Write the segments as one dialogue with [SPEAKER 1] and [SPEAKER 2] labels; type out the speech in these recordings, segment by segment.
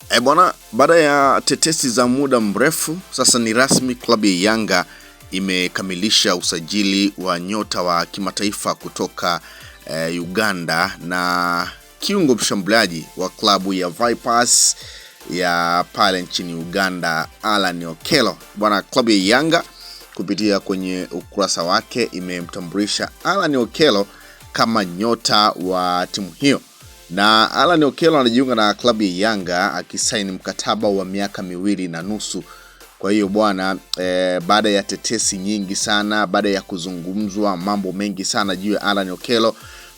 [SPEAKER 1] E bwana, baada ya tetesi za muda mrefu sasa ni rasmi, klabu ya Yanga imekamilisha usajili wa nyota wa kimataifa kutoka Uganda na kiungo mshambuliaji wa klabu ya Vipers ya pale nchini Uganda, Allan Okello. Bwana, klabu ya Yanga kupitia kwenye ukurasa wake imemtambulisha Allan Okello kama nyota wa timu hiyo na Allan Okello anajiunga na klabu ya Yanga akisaini mkataba wa miaka 2.5. Kwa hiyo bwana baada ya tetesi nyingi sana, baada ya kuzungumzwa mambo mengi sana juu ya Allan Okello,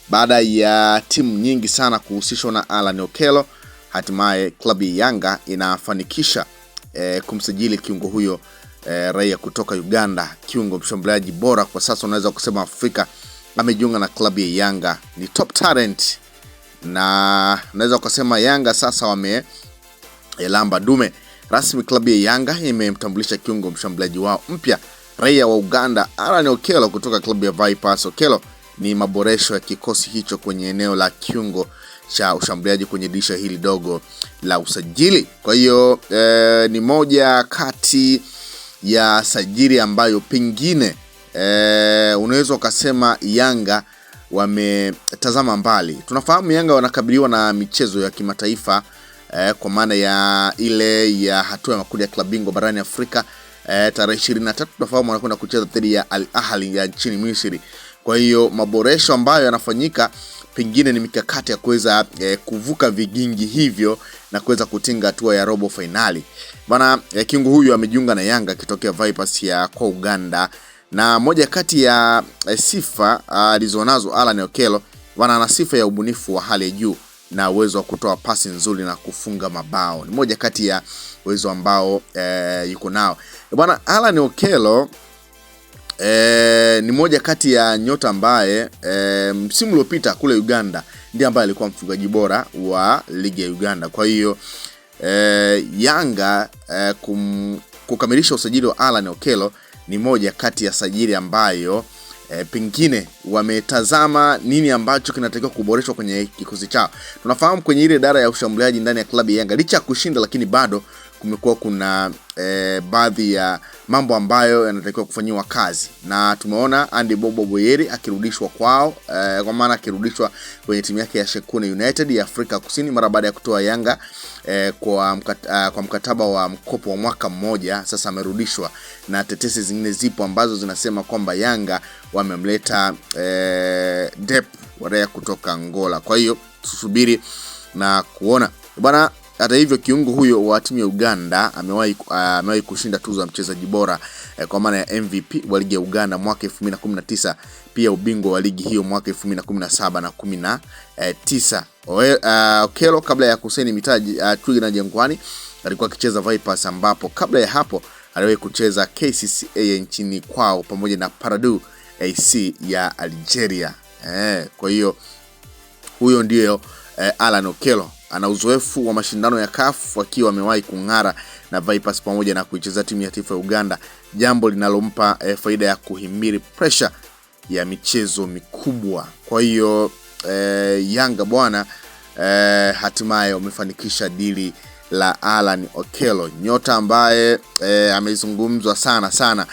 [SPEAKER 1] baada ya timu nyingi sana kuhusishwa na Allan Okello, hatimaye klabu ya Yanga inafanikisha kumsajili kiungo huyo raia kutoka Uganda, kiungo mshambuliaji bora kwa sasa unaweza kusema Afrika, amejiunga na klabu ya Yanga, ni top talent na naweza ukasema Yanga sasa wame lamba dume rasmi. Klabu ya Yanga imemtambulisha kiungo mshambuliaji wao mpya raia wa Uganda Allan Okello kutoka klabu ya Vipers. Okello ni maboresho ya kikosi hicho kwenye eneo la kiungo cha ushambuliaji kwenye dirisha hili dogo la usajili. Kwa hiyo ni moja kati ya sajili ambayo pengine unaweza ukasema Yanga wametazama mbali. Tunafahamu Yanga wanakabiliwa na michezo ya kimataifa kwa maana ya ile ya hatua ya makundi ya klabu bingwa barani Afrika tarehe 23 tunafahamu wanakwenda kucheza dhidi ya Al Ahly ya nchini Misri. Kwa hiyo maboresho ambayo yanafanyika pengine ni mikakati ya kuweza kuvuka vigingi hivyo na kuweza kutinga hatua ya robo fainali. Bana kiungo huyu amejiunga na Yanga akitokea Vipers ya kwa Uganda, na moja kati ya sifa alizonazo Allan Okello bana, ana sifa ya ubunifu wa hali ya juu na uwezo wa kutoa pasi nzuri na kufunga mabao. Ni moja kati ya uwezo ambao yuko nao bwana Allan Okello. Ni moja kati ya nyota ambaye msimu uliopita kule Uganda ndiye ambaye alikuwa mfungaji bora wa ligi ya Uganda. Kwa hiyo Yanga kukamilisha usajili wa Allan Okello ni moja kati ya sajili ambayo pengine wametazama nini ambacho kinatakiwa kuboreshwa kwenye kikosi chao. Tunafahamu kwenye ile idara ya ushambuliaji ndani ya klabu ya Yanga licha ya kushinda, lakini bado kumekuwa kuna baadhi ya mambo ambayo yanatakiwa kufanyiwa kazi, na tumeona Andy Bobo Boyeri akirudishwa kwao kwa maana akirudishwa kwenye timu yake ya Sekhukhune United ya Afrika Kusini mara baada ya kutoa Yanga kwa mkataba wa mkopo wa mwaka mmoja. Sasa amerudishwa, na tetesi zingine zipo ambazo zinasema kwamba Yanga wamemleta Dep raia kutoka Angola. Kwa hiyo tusubiri na kuona bwana. Hata hivyo kiungo huyo wa timu ya Uganda amewahi kushinda tuzo ya mchezaji bora kwa maana ya MVP wa ligi ya Uganda mwaka 2019, pia ubingwa wa ligi hiyo mwaka 2017 na 19. Okello kabla ya kusaini mitaji Twiga na Jangwani alikuwa akicheza Vipers, ambapo kabla ya hapo aliwahi kucheza KCCA nchini kwao pamoja na Paradou AC ya Algeria. Kwa hiyo huyo ndiyo Allan Okello. Ana uzoefu wa mashindano ya CAF akiwa amewahi kung'ara na Vipers pamoja na kuicheza timu ya taifa ya Uganda, jambo linalompa faida ya kuhimili pressure ya michezo mikubwa. Kwa hiyo Yanga bwana hatimaye wamefanikisha dili la Allan Okello, nyota ambaye amezungumzwa sana sana.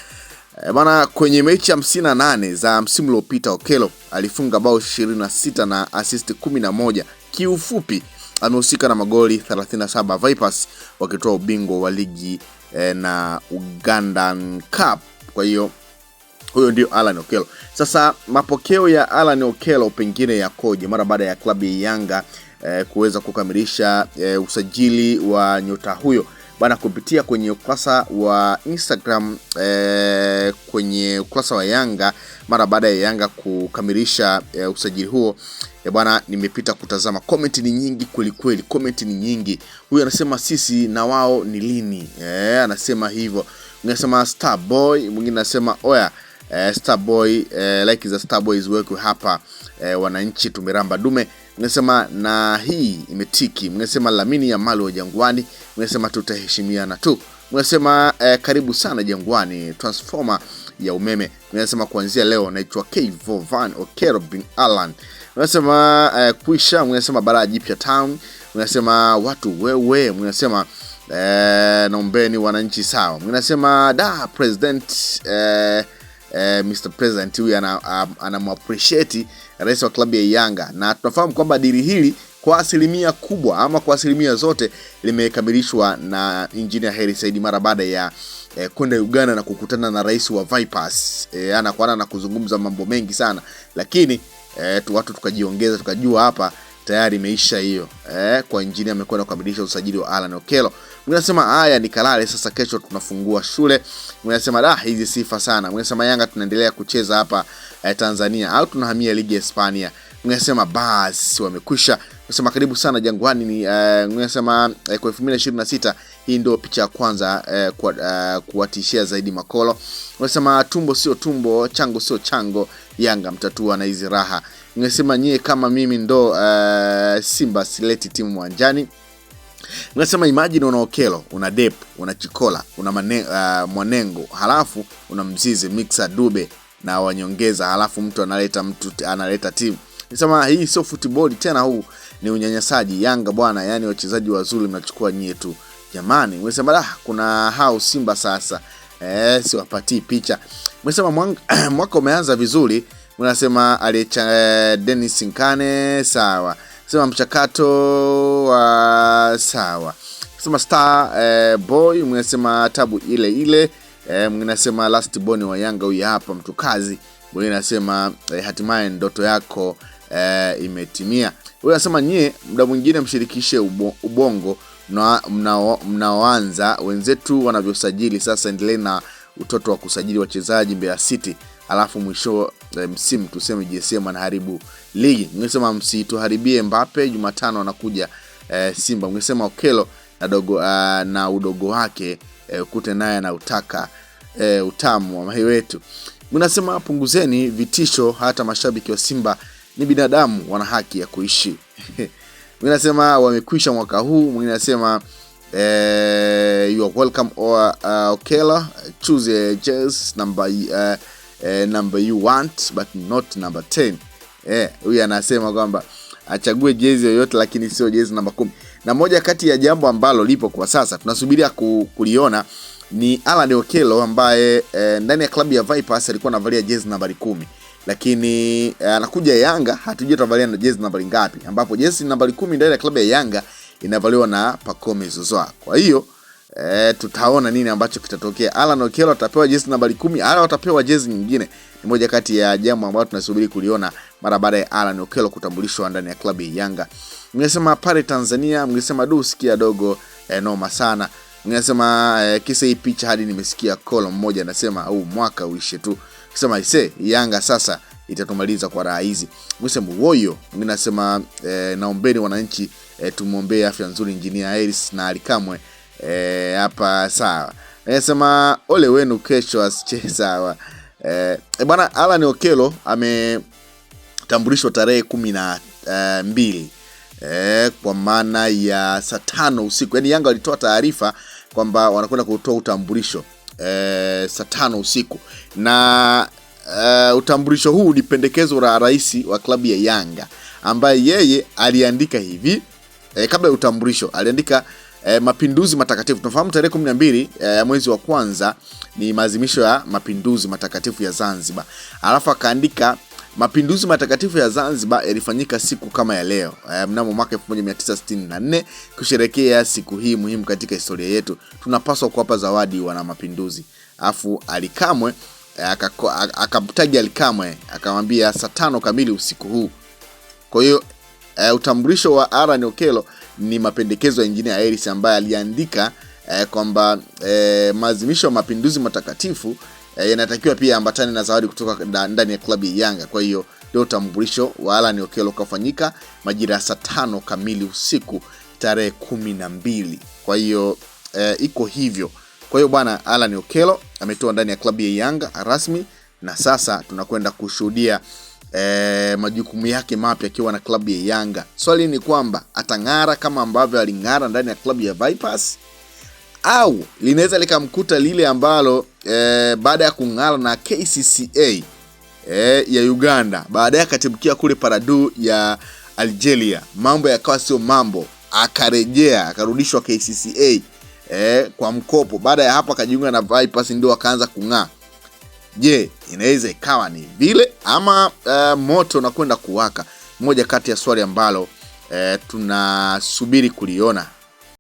[SPEAKER 1] Bwana, kwenye mechi 58 za msimu uliopita Okello alifunga bao 26 na assist 11. Kiufupi amehusika na magoli 37, Vipers wakitoa ubingwa wa ligi na Ugandan Cup. Kwa hiyo huyo ndio Allan Okello. Sasa mapokeo ya Allan Okello pengine yakoje mara baada ya klabu ya Yanga kuweza kukamilisha usajili wa nyota huyo bana, kupitia kwenye ukurasa wa Instagram kwenye ukurasa wa Yanga mara baada ya Yanga kukamilisha usajili huo bwana, nimepita kutazama comment ni nyingi kweli kweli, comment ni nyingi. Huyu anasema sisi na wao ni lini? Anasema hivyo. Mwingine anasema Star Boy, mwingine anasema oya Star Boy like za Star Boys wekwe hapa wananchi tumeramba dume. Mwingine na hii imetiki. Mwingine Lamini ya mali wa Jangwani. Mwingine tutaheshimiana tu. Mwingine karibu sana Jangwani, transformer ya umeme. Mwingine kuanzia leo naitwa Kevo Van Okello bin Allan. Mwingine kuisha. Mwingine balaa jipya town. Unasema watu wewe, unasema naombeni wananchi sawa. Unasema da president Mr President huyu anamappreciate rais wa klabu ya Yanga, na tunafahamu kwamba dili hili kwa asilimia kubwa ama kwa asilimia zote limekamilishwa na Engineer Hersi Said mara baada ya kwenda Uganda na kukutana na rais wa Vipers ana kwa ana na kuzungumza mambo mengi sana, lakini watu tukajiongeza tukajua hapa tayari imeisha hiyo. Kwa Engineer amekwenda kukamilisha usajili wa Alan Okello. Mwingine anasema haya ni kalale sasa, kesho tunafungua shule. Mwingine anasema da, hizi sifa sana. Mwingine anasema Yanga tunaendelea kucheza hapa Tanzania au tunahamia ligi ya Hispania. Mwingine anasema basi wamekwisha. Anasema karibu sana Jangwani ni mwingine anasema kwa 2026 hii ndio picha ya kwanza kuwatishia zaidi makolo. Anasema tumbo sio tumbo, chango sio chango, Yanga mtatua na hizi raha. Anasema nyie kama mimi ndo Simba sileti timu uwanjani. Unasema imagine una Okello, una Dep, una Chikola, una Mwanengo, halafu una Mzize, Mixer, Dube na wanyongeza, halafu mtu analeta timu. Nasema hii sio football tena, huu ni unyanyasaji. Yanga bwana, yani wachezaji wazuri mnachukua nyie tu jamani. Unasema kuna hao Simba sasa siwapatii picha. Unasema mwaka umeanza vizuri. Unasema aliyecha Dennis Nkane sawa. Sema mchakato wa sawa. Sema star boy, mnasema tabu ile ile. Mnasema last born wa Yanga huyu hapa mtu kazi. Mwingine anasema hatimaye ndoto yako imetimia. Huyu anasema nyie muda mwingine mshirikishe ubongo mnaoanza wenzetu wanavyosajili sasa, endelee na utoto wa kusajili wachezaji Mbeya City, alafu mwisho msimu tuseme JSM anaharibu ligi. Mngesema msituharibie Mbappe, Jumatano anakuja Simba. Mngesema Okello na dogo, na udogo wake ukute naye anautaka utamu wa mahi wetu. Mnasema punguzeni vitisho, hata mashabiki wa Simba ni binadamu, wana haki ya kuishi. Mwingine anasema wamekwisha mwaka huu. Mwingine anasema you are welcome or Okello, choose a jersey number number you want but not number 10. Huyu anasema kwamba achague jezi yoyote lakini sio jezi namba 10. Na moja kati ya jambo ambalo lipo kwa sasa tunasubiria kuliona ni Alan Okello ambaye ndani ya klabu ya Vipers alikuwa anavalia jezi nambari 10. Lakini anakuja Yanga hatujui atavalia na jezi nambari ngapi, ambapo jezi nambari 10 ndani ya klabu ya Yanga inavaliwa na Pacome Zouzoua. Kwa hiyo tutaona nini ambacho kitatokea. Alan Okello atapewa jezi nambari 10 au atapewa jezi nyingine. Ni moja kati ya jambo ambalo tunasubiri kuliona mara baada ya Alan Okello kutambulishwa ndani ya klabu ya Yanga. Mngesema pale Tanzania, mngesema du sikia dogo noma sana. Mngesema kisa hii picha hadi nimesikia kolo mmoja anasema au mwaka uishe tu. Sema ise Yanga sasa itatumaliza kwa raha hizi. Mngesema woyo, mwingine anasema naombeni wananchi tumuombee afya nzuri Engineer Hersi na Ally Kamwe hapa sawa. Anasema ole wenu kesho asiche sawa. Bwana Alan Okello ametambulishwa tarehe 12 kwa maana ya saa 5 usiku. Yaani Yanga walitoa taarifa kwamba wanakwenda kutoa utambulisho saa 5 usiku. Na utambulisho huu ni pendekezo la rais wa klabu ya Yanga ambaye yeye aliandika hivi kabla ya utambulisho aliandika mapinduzi matakatifu. Tunafahamu tarehe 12 ya mwezi wa kwanza ni maadhimisho ya mapinduzi matakatifu ya Zanzibar. Alafu akaandika mapinduzi matakatifu ya Zanzibar yalifanyika siku kama ya leo mnamo mwaka 1964. Kusherehekea siku hii muhimu katika historia yetu, tunapaswa kuwapa zawadi wana mapinduzi. Alafu Ally Kamwe akamtaja Ally Kamwe akamwambia saa 5 kamili usiku huu. Kwa hiyo utambulisho wa Alan Okello ni mapendekezo ya Engineer Hersi ambaye aliandika kwamba maadhimisho ya mapinduzi matakatifu yanatakiwa pia ambatane na zawadi kutoka ndani ya klabu ya Yanga. Kwa hiyo ndio utambulisho wa Alan Okello kafanyika majira ya saa 5 kamili usiku tarehe 12. Kwa hiyo iko hivyo. Kwa hiyo bwana Alan Okello ametoa ndani ya klabu ya Yanga rasmi, na sasa tunakwenda kushuhudia majukumu yake mapya akiwa na klabu ya Yanga. Swali ni kwamba atang'ara kama ambavyo aling'ara ndani ya klabu ya Vipers au linaweza likamkuta lile ambalo baada ya kung'ara na KCCA ya Uganda, baadaye akatimkia kule Paradu ya Algeria, mambo yakawa sio mambo. akarejea akarudishwa KCCA kwa mkopo. Baada ya hapo akajiunga na Vipers, ndio akaanza kung'aa. Je, inaweza ikawa ni vile ama moto unakwenda kuwaka? Moja kati ya swali ambalo tunasubiri kuliona.